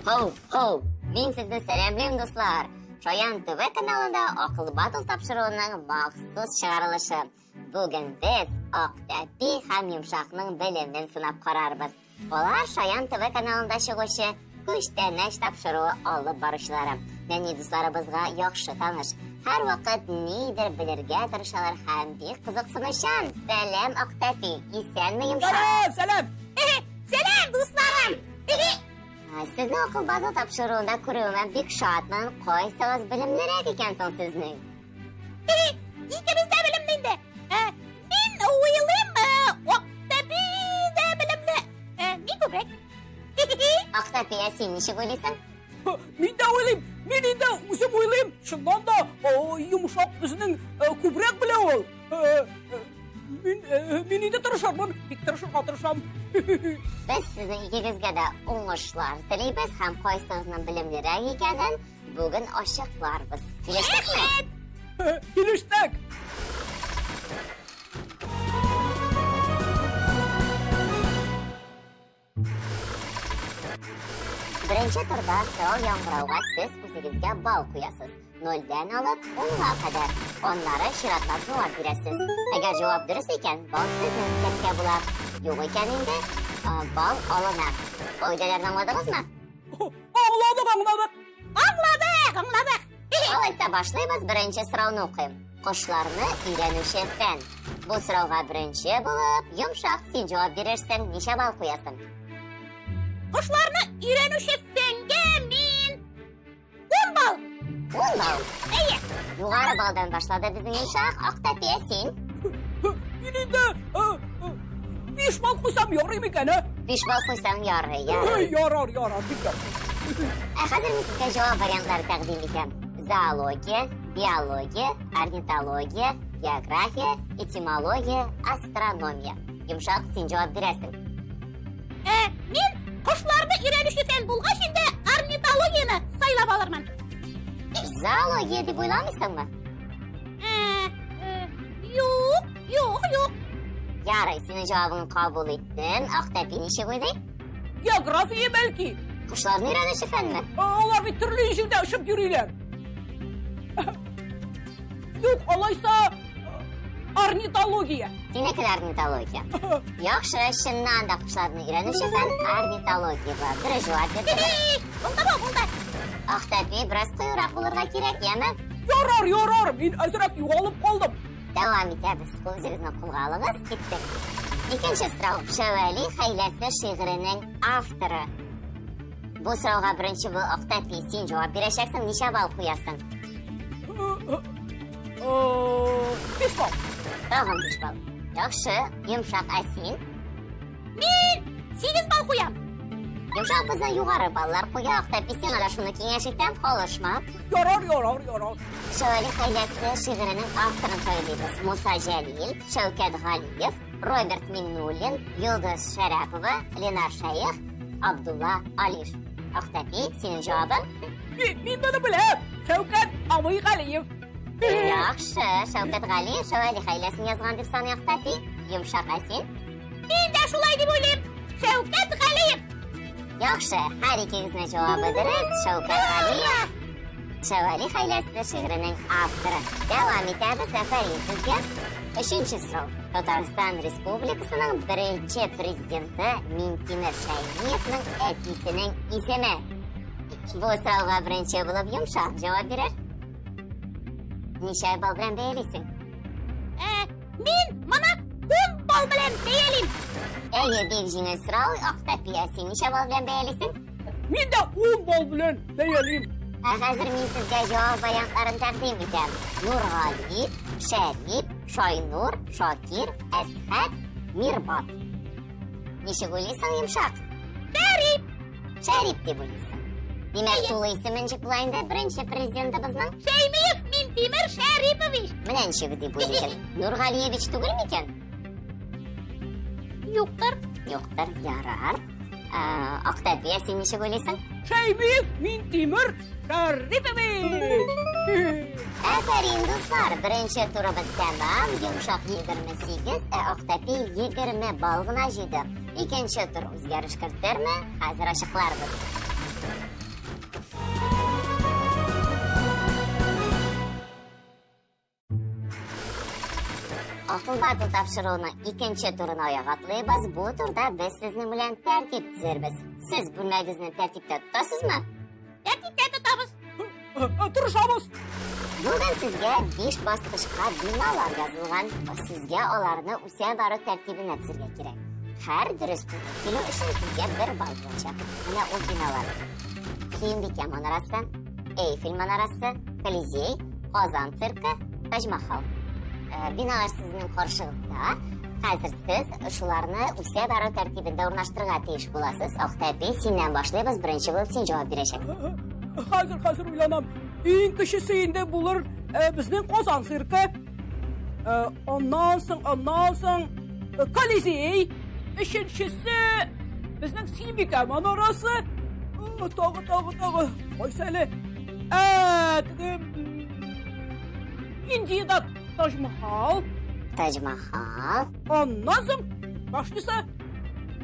Хоу, хоу! Мин сезне сәламлим, дуслар! Шаян ТВ каналында Акыл Батл тапшыруының махсус чыгарылышы. Бүген без Ак тәпи һәм Йомшакның белемен сынап карарбыз. Алар Шаян ТВ каналында чыгучы Күчтәнәч тапшыруы алып баручылары. Нәни дусларыбызга яхшы таныш. Һәрвакыт нидер белергә тырышалар һәм бик кызыксынучан. Сәлам, Ак тәпи! Исәнме, Йомшак? Сәлам, сәлам! Сәлам, дусларым! Сезне Акыл Батл тапшыруында күрүемә бик шатмын. Кайсыгыз белемлерәк икән соң сезнең? Икебез дә белемле инде. Мин уйлыйм, Актәпи дә белемле. Мин күбрәк. Актәпи, ә син ничек уйлыйсың? Мин дә уйлыйм, мин инде үзем уйлыйм. Чыннан да, йомшак безнең күбрәк белә ул. Мин, мин инде тырышырмын, бик тырышырга тырышам. Без сезнең икегезгә дә уңышлар телибез һәм кайсыгызның белемлерәк икәнен Бүген ачыкларбыз. Килештекме? Килештек. Беренче турда сорау яңгырауга сез үзегезгә балл куясыз. Нольдән алып унга кадәр. Аннары чиратлап җавап бирәсез. Әгәр җавап дөрес икән, балл сезнең исәпкә була. Юк икән инде, балл алына. Кагыйдәләрне аңладыгызмы? Аңладык, аңладык. Аңладык, аңладык. Алайса башлыйбыз, беренче сорауны укыйм. Кошларны өйрәнүче фән. Бу сорауга беренче булып, йомшак син җавап бирерсең, ничә балл куясың? Кошларны өйрәнүче фәнгә мин 10 балл. 10 балл. Әйе. Югары балдан башлады безнең йомшак. Актәпи, ә син? Мин инде 5 балл куйсам ярый микән, ә? 5 балл куйсаң ярый, ярый. Ярар, ярар, бик яхшы. Ә хәзер мин сезгә җавап вариантлары тәкъдим итәм. Зоология, биология, орнитология, география, этимология, астрономия. Йомшак, син җавап бирәсең. Ә, мин кошларны өйрәнүче фән булгач инде орнитологияне сайлап алырмын. Зоология дип уйламыйсыңмы? Ә, э, юк, юк, юк. Ярый, синең җавабыңны кабул иттем. Актәпи ничек уйлый? География бәлки. Кошларны өйрәнүче фәнме? Алар бит төрле җирдә очып йөриләр. Юк, алайса орнитология. Синеке орнитология. Яхшы, чыннан да кошларны өйрәнүче фән орнитология була. Дөрес җавап бирдегез. Булды бу, булды. Актәпи, бераз кыюрак булырга кирәк, яме? Ярар, ярар, мин әзрәк югалып калдым. Дәвам итәбез. Үзегезне кулга алыгыз, киттек. Икенче сорау. Шәвәли хәйләсе шигыренең авторы. Бу сорауга беренче бу Актәпи, син җавап бирәчәксең, ничә балл куясың? Биш балл. Тагын биш балл. Яхшы, йомшак, ә син? Мин 8 балл куям. Йомшак безнең югары баллар куя, Актәпи, сиңа да шуны киңәш итәм, калышма. Ярар, ярар, ярар. Шәвәли хәйләсе шигыренең авторын сайлыйбыз. Муса Җәлил, Шәүкәт Галиев, Роберт Миңнуллин, Йолдыз Шәрәпова, Ленар Шәех, Абдулла Алиш. Актәпи, синең җавабың? Мин моны беләм. Шәүкәт абый Галиев. Яхшы, Шәүкәт Галиев Шәвәли хәйләсен язган дип саный Актәпи. Йомшак, ә син? Мин дә шулай дип уйлыйм. Шәүкәт Галиев. Яхшы, һәр икегезнең җавабы дөрес. Шәүкәт Галиев. Шәвәли хәйләсе шигыренең авторы. Дәвам итәбез, афәрин сезгә. Өченче сорау. Татарстан Республикасының беренче президенты Минтимер Шәймиевның әтисенең исеме. Бу сорауга беренче булып йомшак җавап бирер. Ничә балл белән бәялисең? Ә, мин моны 10 балл белән бәялим. Әйе, бик җиңел сорау. Актәпи, ә син ничә балл белән бәялисең? Мин дә 10 балл белән бәялим. Ә хәзер мин сезгә җавап вариантларын тәкъдим итәм. Нургали, Шәрип, Шайнур, Шакир, Әсхәт, Мирбат. Ничек уйлыйсың, йомшак? Шәрип. Шәрип дип уйлыйсың. Димәк, тулы исеме ничек була инде беренче президентыбызның? Шәймиев Минтимер Шәрипович. Менә ничек дип уйлыйсың. Нургалиевич түгел микән? Юктыр. Юктыр, ярар. Актәпи, ә син ничек уйлыйсың? Шәймиев Минтимер Шәрипович. Афәрин, дуслар! Беренче турыбыз тәмам. Йомшак 28, ә Актәпи 20 балл гына җыйды. Икенче тур үзгәреш кертерме? Хәзер ачыкларбыз. Акыл батыл тапшыруының икенче турына аяк атлыйбыз. Бу турда без сезнең белән тәртип төзербез. Сез бүлмәгезне тәртиптә тотасызмы? Тәртиптә тотабыз. Тырышабыз. Бүген сезгә 5 баскычка биналар язылган. Сезгә аларны үсә бару тәртибенә төзергә кирәк. Һәр дөрес килү өчен сезгә бер балл булачак. Менә ул биналар. Сөембикә манарасы, Эйфель манарасы, Колизей, Казан циркы, Таҗ-Махал. Биналар сезнең каршыгызда. Хәзер сез шуларны үсә бару тәртибендә урнаштырырга тиеш буласыз. Актәпи, синнән башлыйбыз. Беренче булып син җавап бирәчәксең. Хәзер, хәзер уйланам. Иң кечесе инде булыр безнең Казан циркы. Аннан соң, аннан соң Колизей. Өченчесе безнең Сөембикә манарасы. Тагы, тагы, тагы. Кайсы әле? Теге Индиядә Таҗ-Махал. Таҗ-Махал. Аннан соң башкасы.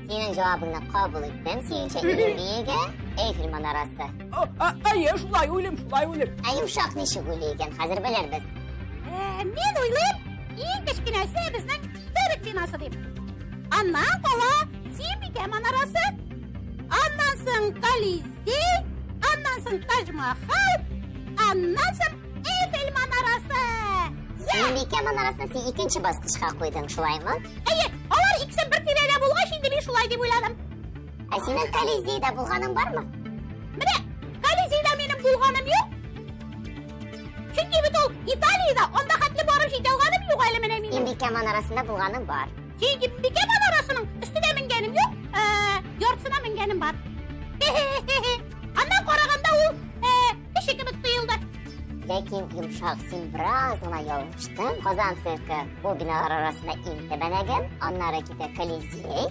Синең җавабыңны кабул иттем. Синеңчә иң биеге Эйфель манарасы. Әйе, шулай уйлыйм, шулай уйлыйм. Ә йомшак ничек уйлый икән, хәзер белербез. Мин уйлыйм, иң кечкенәсе безнең цирк бинасы дип. Аннан кала Сөембикә манарасы, аннан соң Колизей, аннан соң Таҗ-Махал, аннан соң Эйфель манарасы. Сөембикә манарасын син икенче баскычка куйдың, шулаймы? Әйе, алар икесе бер тирәдә булгач, инде мин шулай дип уйладым. Ә синең Колизейда булганың бармы? Менә Колизейда минем булганым юк. Чөнки бит ул Италиядә, анда хәтле барып җитә алганым юк әле менә минем. Сөембикә манарасында булганың бар. Сөембикә манарасының өстенә менгәнем юк, яртысына менгәнем бар. Аннан караганда ул кеше кебек тоелды. Ләкин йомшак, син бераз гына ялгыштың. Казан циркы бу биналар арасында иң тәбәнәге, аннары китә Колизей,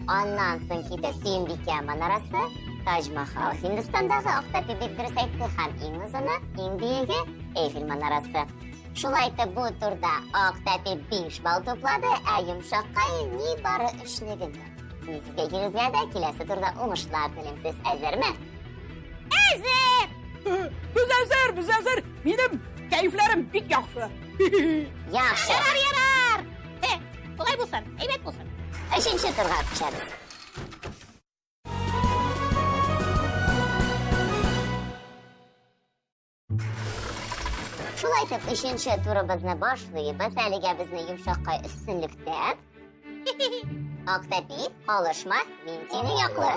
аннан соң китә Сөембикә манарасы, Таҗ-Махал Һиндстандагы Актәпи бик дөрес әйтте, һәм иң озыны, иң биеге Эйфель манарасы. Шулай итеп бу турда Актәпи 5 балл туплады, ә йомшакка нибары 3-не генә. Мин сезгә икегезгә дә киләсе турда уңышлар телим. Сез әзерме? Әзер! Без әзер, без әзер. Минем кәефләрем бик яхшы. Яхшы. Ярар, ярар. Шулай булсын, әйбәт булсын. Өченче турга күчәбез. Шулай итеп, өченче турыбызны башлыйбыз. Әлегә безне йомшаккай өстенлектә. Актәпи, алышма, мин синең яклы.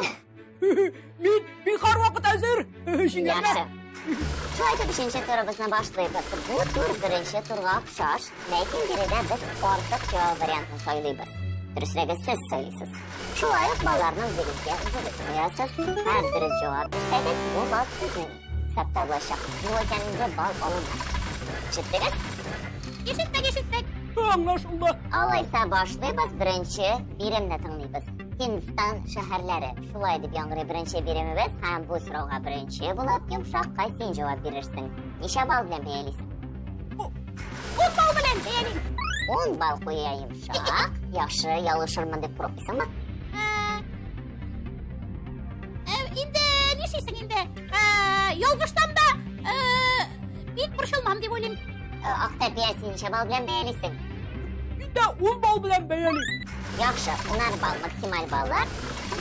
Мин һәрвакыт әзер. Җиңәргә. Яхшы. Шулай итеп, өченче турыбызны башлыйбыз. Бу тур беренче турга охшаш, ләкин биредә без артык җавап вариантын сайлыйбыз. Дөресрәге, сез сайлыйсыз. Шулай ук балларны үзегезгә үзегез куясыз. Һәр дөрес җавап бирсәгез, бу балл сезнең хисапта булачак. Бу икәнендә балл алынмас. Ишеттегез? Ишеттек, ишеттек. Аңлашылды. Алайса башлыйбыз, беренче биремне тыңлыйбыз. Һиндстан шәһәрләре. Шулай дип яңгырый беренче биремебез, һәм бу сорауга беренче булып йомшакка син җавап бирерсең. Ничә балл белән бәялисең? 10 балл белән бәялим. 10 балл куя йомшак. Яхшы, ялгышырмын дип курыкмыйсыңмы? Инде нишлисең инде? Ялгышсам да бик борчылмам дип уйлыйм. Актәпи, син ничә балл белән бәялисең? Мин дә 10 балл белән бәялим. Яхшы, 10 балл максималь баллар.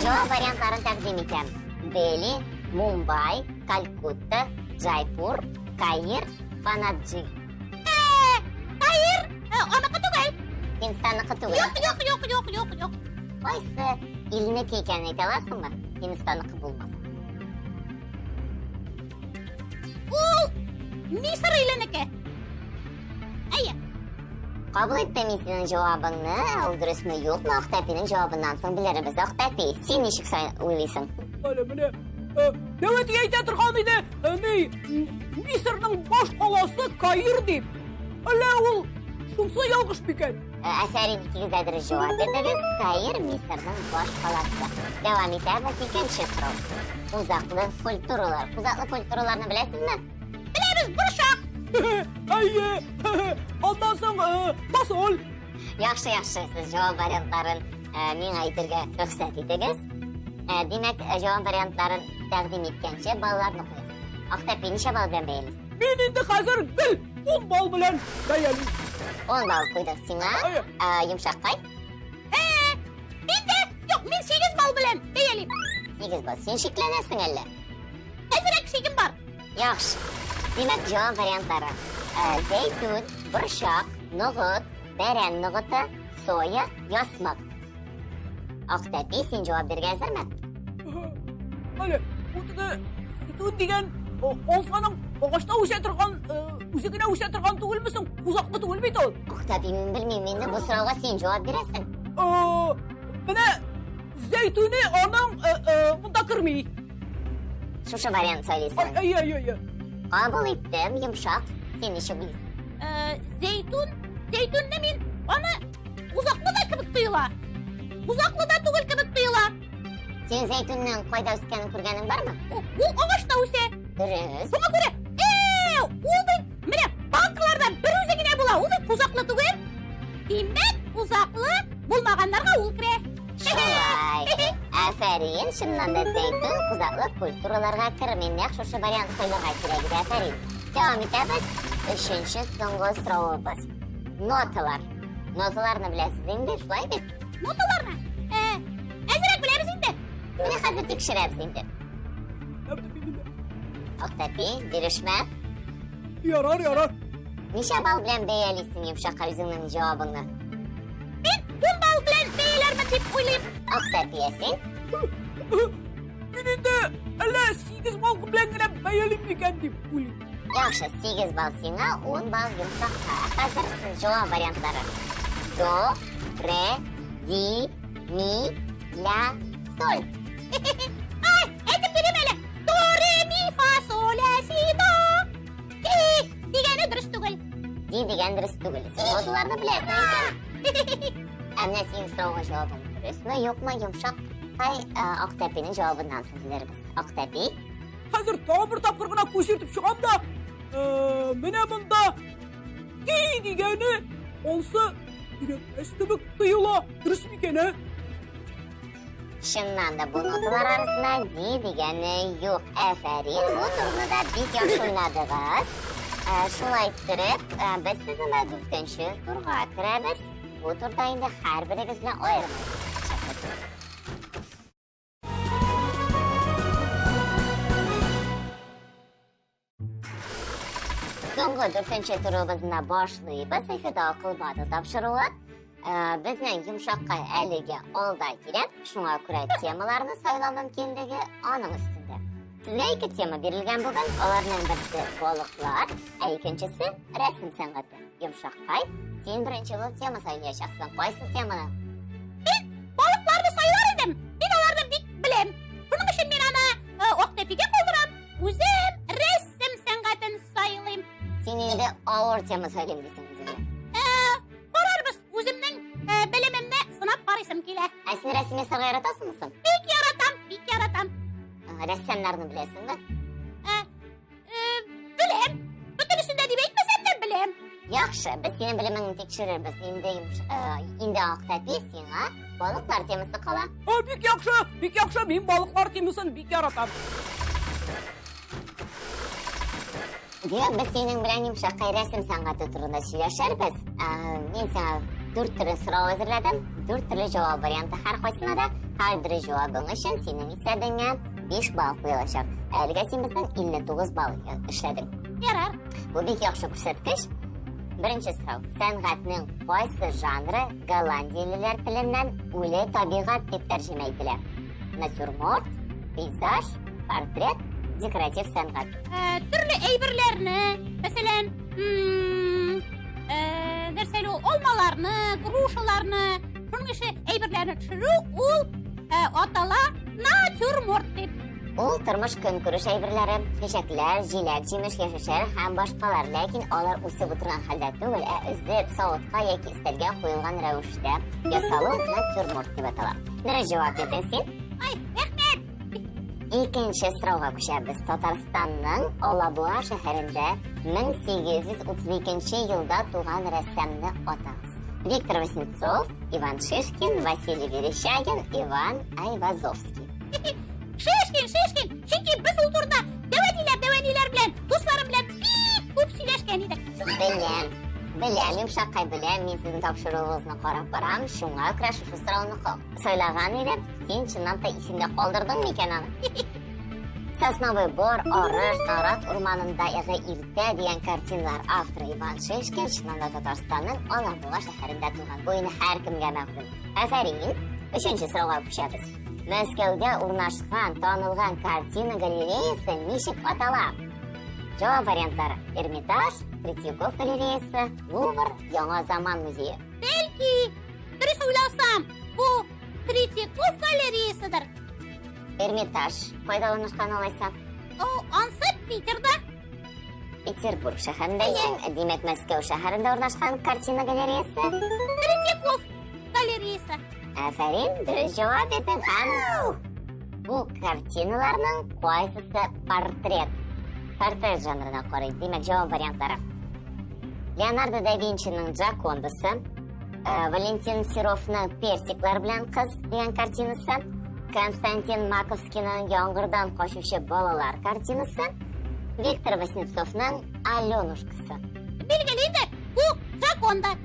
Җавап вариантларын тәкъдим итәм. Дели, Мумбай, Калькутта, Джайпур, Каир, Панаджи. Каир, аныкы түгел. Һиндстанныкы түгел. Юк, юк, юк, юк, юк, юк. Кайсы илнеке икәнен әйтә аласыңмы? Һиндстанныкы булмас. Ул Мисыр иленеке. Әйе. Кабул иттем мин синең җавабыңны. Ул дөресме, юкмы? Актәпинең җавабыннан соң белербез. Актәпи, син ничек уйлыйсың? Әле менә, дәүләт әйтә торган иде, ни, Мисырның баш каласы Каир дип. Әллә ул шунсы ялгыш микән? Афәрин, икегез дә дөрес җавап бирдегез. Каир Мисырның баш каласы. Дәвам итәбез, икенче сорау. Кузаклы культуралар. Кузаклы культураларны беләсезме? Беләбез, борчак. Әйе, аннан соң фасоль. Яхшы, яхшы, сез җавап вариантларын миңа әйтергә рөхсәт итегез. Димәк, җавап вариантларын тәкъдим иткәнче балларны куегыз. Актәпи, ничә балл белән бәялисез? Мин инде хәзер гел 10 балл белән бәялим. 10 балл куйдык сиңа. Йомшаккай. Мин дә, юк, мин 8 балл белән бәялим. 8 балл. Син шикләнәсең әллә? Әзрәк шигем бар. Яхшы. Димәк, җавап вариантлары. Зәйтүн, борчак, ногыт, бәрән ногыты, соя, ясмык. Актәпи, син җавап бирергә әзерме? Әле, бу теге зәйтүн дигән алсаның агачта үсә торган, үзе генә үсә торган түгелме соң? Кузаклы түгел бит ул. Актәпи, мин белмим, инде бу сорауга син җавап бирәсең. Менә зәйтүне аның монда керми. Шушы вариант сайлыйсың. Ай, ай, ай, ай. Кабул иттем, йомшак. Син ничек уйлыйсың? Зәйтүн, зәйтүнне мин аны узаклы да кебек тоела. Узаклы да түгел кебек тоела. Син зәйтүннең кайда үскәнен күргәнең бармы? Ул агачта үсә. Дөрес. Шуңа күрә, ул бит менә банкаларда бер үзе генә була. Ул бит кузаклы түгел. Димәк, кузаклы булмаганнарга ул керә. Шулай. Афәрин, чыннан да зәйтүн кузаклы культураларга керми. Нәкъ шушы вариант сайларга кирәк иде. Афәрин. Дәвам итәбез. Өченче соңгы соравыбыз. Ноталар. Ноталарны беләсез инде, шулай бит? Ноталарны? Әзрәк беләбез инде. Менә хәзер тикшерәбез инде. Актәпи, бирешмә. Ярар, ярар. Ничә балл белән бәялисең йомшакка үзеңнең җавабыңны? Мин 10 балл белән бәяләрмен дип уйлыйм. Актәпи, ә син? Мин инде әллә 8 балл белән генә бәялим микән дип уйлыйм. Яхшы, 8 балл сиңа, 10 балл йомшакка. Хәзер җавап вариантлары. До, ре, ди, ми, ля, соль. Ай, әйтеп бирим әле. До, ре, ми, фа, соль, ля, си, до. Ди дигәне дөрес түгел. Ди дигән дөрес түгел. Син ноталарны беләсең икән. Ә менә синең сорауга җавабың дөресме, юкмы, йомшак? Ай, Актәпинең җавабыннан соң белербез. Актәпи? Хәзер тагын бер тапкыр гына күз йөртеп чыгам да, менә монда ди дигәне ансы кирәкмәс кебек тоела. Дөрес микән, ә? Чыннан да бу ноталар арасында ди дигәне юк. Афәрин, бу турны да бик яхшы уйнадыгыз. Шулай иттереп, без сезнең белән дүртенче турга керәбез. Бу турда инде һәрберегез белән аерым уйнаячакбыз. Соңгы дүртенче турыбызны башлыйбыз. Эфирда Акыл батыл тапшыруы. Безнең йомшакка әлегә алда килә. Шуңа күрә темаларны сайлау мөмкинлеге аның өстендә. Сезгә ике тема бирелгән бүген. Аларның берсе балыклар, ә икенчесе рәсем сәнгате. Йомшаккай, син беренче булып тема сайлаячаксың. Кайсы теманы? Мин балыкларны сайлар идем. Мин аларны бик беләм. Шуның өчен мин аны Актәпигә калдырам. Үзем рәсем сәнгатен сайлыйм. Син инде авыр тема сайлыйм дисең үзеңә. Карарбыз, үземнең белемемне сынап карыйсым килә. Ә син рәсем ясарга яратасыңмы соң? Бик яратам, бик яратам. Рәссамнарны беләсеңме? Беләм. Бөтенесен дә дип әйтмәсәм дә беләм. Яхшы, без синең белемеңне тикшерербез. Инде инде Актәпи сиңа балыклар темасы кала. Бик яхшы, бик яхшы. Мин балыклар темасын бик яратам. Димәк, без синең белән йомшаккай рәсем сәнгате турында сөйләшербез. Мин сиңа дүрт төрле сорау әзерләдем. Дүрт төрле җавап варианты һәр кайсына да. Һәр дөрес җавабың өчен синең исәбеңә 5 балл куелачак. Әлегә син безнең 59 балл эшләдең. Ярар. Бу бик яхшы күрсәткеч. Беренче сорау. Сәнгатьнең кайсы жанры голландиялеләр теленнән үле табигать дип тәрҗемә ителә? Натюрморт, пейзаж, портрет, декоратив сәнгать. Төрле әйберләрне, мәсәлән, нәрсә әле ул, алмаларны, грушаларны, шуның ише әйберләрне төшерү ул атала натюрморт дип. Ул тормыш көнкүреш әйберләре, чәчәкләр, җиләк, җимеш, яшелчәләр һәм башкалар, ләкин алар үсеп утырган хәлдә түгел, ә өзеп, савытка яки өстәлгә куелган рәвештә ясалу натюрморт дип атала. Дөрес җавап бирдең син. Ай, рәхмәт. Икенче сорауга күчәбез. Татарстанның Алабуга шәһәрендә 1832 елда туган рәссамны атагыз. Виктор Васнецов, Иван Шишкин, Василий Верещагин, Иван Айвазовский. Шишкин, Шишкин, чөнки без ул турыда дәвәниләр, дәвәниләр белән, дусларым белән бик күп сөйләшкән идек. Беләм. Беләм, Йомшаккай, беләм, мин сезнең тапшыруыгызны карап барам, шуңа күрә шушы сорауны сайлаган идем. Син чыннан та исеңдә калдырдың микән аны? Сосновый бор, Арыш, Нарат урманындагы иртә дигән картиналар авторы Иван Шишкин чыннан да Татарстанның Алабуга шәһәрендә туган. Бу инде һәркемгә мәгълүм. Афәрин. Өченче сорауга күчәбез. Мәскәүдә урнашкан танылган картина галереясы ничек атала? Җавап вариантлары: Эрмитаж, Третьяков галереясы, Лувр, Яңа заман музее. Бәлки, дөрес уйласам, бу Третьяков галереясыдыр. Эрмитаж кайда урнашкан алайса? О, ансы Питерда. Петербург шәһәрендә исең, димәк, Мәскәү шәһәрендә урнашкан картина галереясы. Третьяков галереясы. Афәрин, дөрес җавап бирдең һәм бу картиналарның кайсысы портрет? Портрет жанрына карый. Димәк, җавап вариантлары. Леонардо да Винчиның Джакондасы, Валентин Серовның Персиклар белән кыз дигән картинасы, Константин Маковскийның Яңгырдан качучы балалар картинасы, Виктор Васнецовның Аленушкасы. Билгеле инде, бу Джаконда.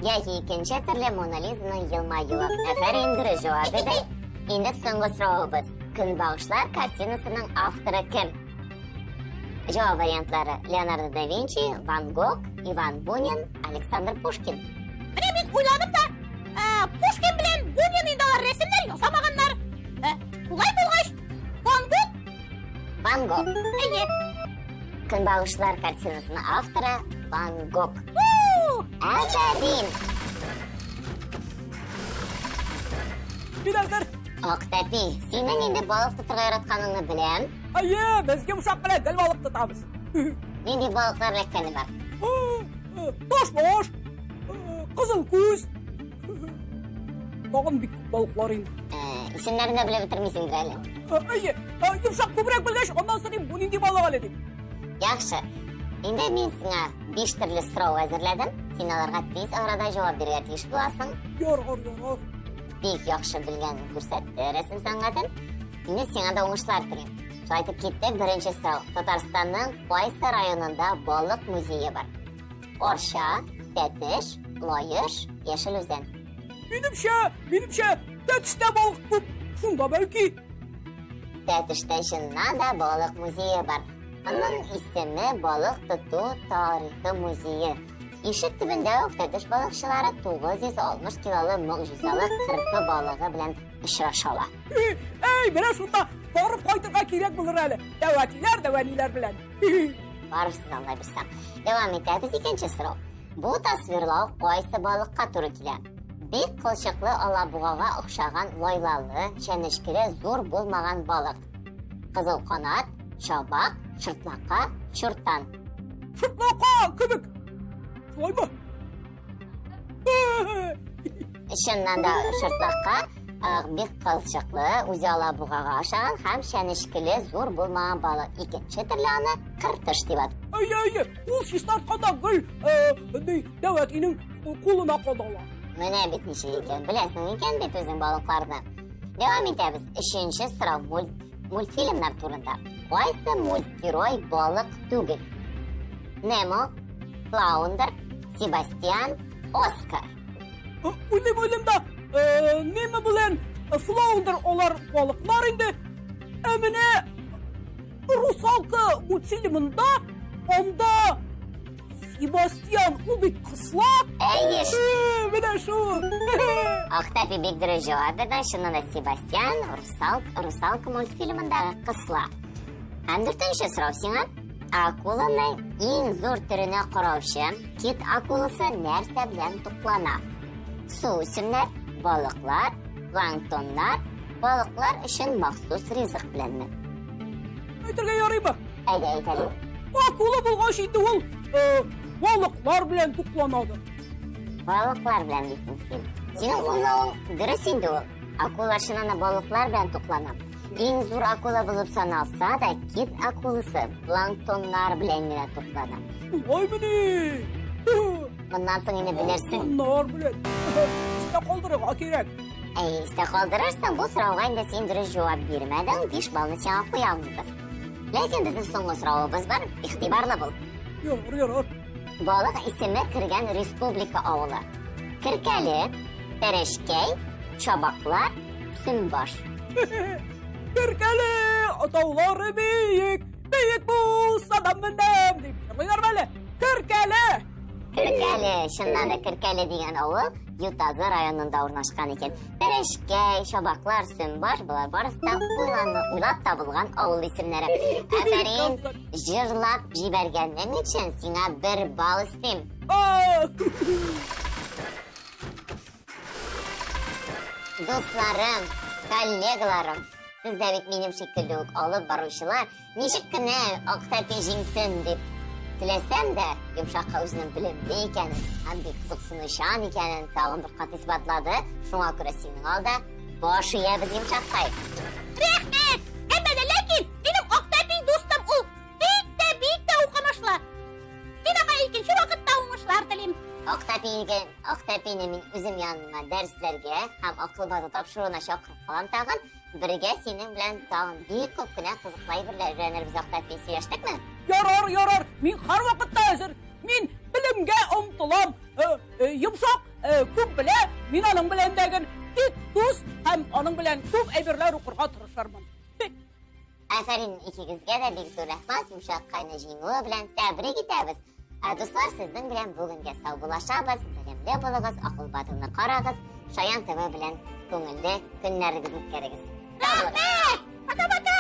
Яки икенче төрле Мона Лизаның елмаюы. Афәрин, дөрес җавап иде. Инде соңгы соравыбыз. Көнбагышлар картинасының авторы кем? Җавап вариантлары: Леонардо да Винчи, Ван Гог, Иван Бунин, Александр Пушкин. Менә мин уйладым да, Пушкин белән Бунин инде алар рәсемнәр ясамаганнар. Шулай булгач, Ван Гог. Ван Гог. Әйе. Көнбагышлар картинасының авторы Ван Гог. Афәрин! Мин әзер. Актәпи, синең инде балык тотырга яратканыңны беләм. Әйе, без йомшак белән гел балык тотабыз. Нинди балыклар эләккәне бар? Ташбаш, кызыл күз. Тагын бик күп балыклар инде. Исемнәрен дә белеп бетермисеңдер әле. Әйе, йомшак күбрәк белгәч, аннан сорыйм, бу нинди балык әле дип. Яхшы. Инде мин сиңа биш төрле сорау әзерләдем. Син аларга тиз арада җавап бирергә тиеш буласың. Ярар, ярар. Бик яхшы белгән күрсәтте рәсем сәнгатен. Инде сиңа да уңышлар телим. Шулай итеп киттек. Беренче сорау. Татарстанның кайсы районында балык музее бар? Арча, Тәтеш, Лаеш, Яшел Үзән. Минемчә, минемчә, Тәтештә балык күп. Шунда бәлки. Тәтештә чыннан да балык музее бар. Аның исеме Балык тоту тарихы музее. Ишек төбендә үк Тәтеш балыкчылары 960 килолы могҗизалы кырпы балыгы белән очраша ала. Әй, менә шунда барып кайтырга кирәк булыр әле. Дәвәтиләр, дәвәниләр белән. Барырсыз Алла бирсә. Дәвам итәбез икенче сорау. Бу тасвирлау кайсы балыкка туры килә? Бик кылчыклы алабугага охшаган лайлалы, чәнечкеле зур булмаган балык. Кызыл канат, чабак, шыртлака, чуртан. Шыртлака кебек. Шулаймы? Чыннан да шыртлака бик кылчыклы, үзе алабугага охшаган һәм чәнечкеле зур булмаган балык. Икенче төрле аны кыртыш дип атый. Әйе, әйе, ул чистартканда гел дәвәтинең кулына кадала. Менә бит ничек икән, беләсең икән бит үзең балыкларны. Дәвам итәбез. Өченче сорау мультфильмнар турында. Кайсы мультгерой балык түгел? Немо, Флаундер, Себастьян, Оскар. Уйлыйм, уйлыйм да, Немо белән Флаундер алар балыклар инде. Ә менә Русалка мультфильмында анда Себастьян ул бит кысла. Әйе. Менә шул. Актәпи бик дөрес җавап бирде. Чыннан да Себастьян Русалка мультфильмындагы кысла. Һәм дүртенче сорау сиңа. Акуланың иң зур төренә караучы кит акуласы нәрсә белән туклана? Су үсемнәр, балыклар, планктоннар, балыклар өчен махсус ризык беләнме? Әйтергә ярыймы? Әйдә, әйт әле. Акула булгач инде ул балыклар белән тукланадыр. Балыклар белән дисең син. Синең уйлавың дөрес инде ул. Акула чыннан да балыклар белән туклана. Иң зур акула булып саналса да, кит акуласы планктоннар белән генә туклана. Шулаймыни? Моннан соң инде белерсең. Планктоннар белән. Истә калдырырга кирәк. Әй, истә калдырырсың, бу сорауга инде син дөрес җавап бирмәдең, 5 баллны сиңа куя алмыйбыз. Ләкин безнең соңгы соравыбыз бар, игътибарлы бул. Ярар, ярар. Балык исеме кергән республика авылы. Керкәле, Тәрәшкәй, Чабаклар, Сөмбаш. Керкәле, таулары биек, биек булса да менәм, дип җырлыйлар әле. Керкәле! Керкәле, чыннан да Керкәле дигән авыл Ютазы районында урнашкан икән. Тәрәшкәй, Чабаклар, Сөмбаш, болар барысы да уйланы, уйлап табылган авыл исемнәре. Афәрин, җырлап җибәргәнең өчен сиңа бер балл өстим. Дусларым, коллегаларым, сез дә бит минем шикелле үк алып баручылар, ничек кенә Актәпи җиңсен дип теләсәм дә, Йомшакка үзенең белемле икәнен һәм бик кызыксынучан икәнен тагын бер кат исбатлады. Шуңа күрә синең алда баш иябез, Йомшаккай. Рәхмәт! Әмма дә ләкин минем Актәпи дустым ул бик тә, бик тә укымышлы. Мин аңа икенче вакытта уңышлар телим. Актәпигә, Актәпине мин үзем яныма дәресләргә һәм акыл базы тапшыруына чакырып калам тагын. Бергә синең белән тагын бик күп кенә кызыклы әйберләр өйрәнербез, Актәпи, сөйләштекме? Ярар, ярар, мин һәрвакытта әзер. Мин белемгә омтылам. Йомшак, күп белә, мин аның белән дәген бик дус һәм аның белән күп әйберләр укырга тырышырмын. Афәрин икегезгә дә бик зур рәхмәт, Йомшаккайны җиңүе белән тәбрик итәбез. Ә дуслар, сезнең белән бүгенгә саубуллашабыз. Белемле булыгыз, акыл батылны карагыз, Шаян ТВ белән күңелле көннәрегезне үткәрегез. Рәхмәт! Пока-пока!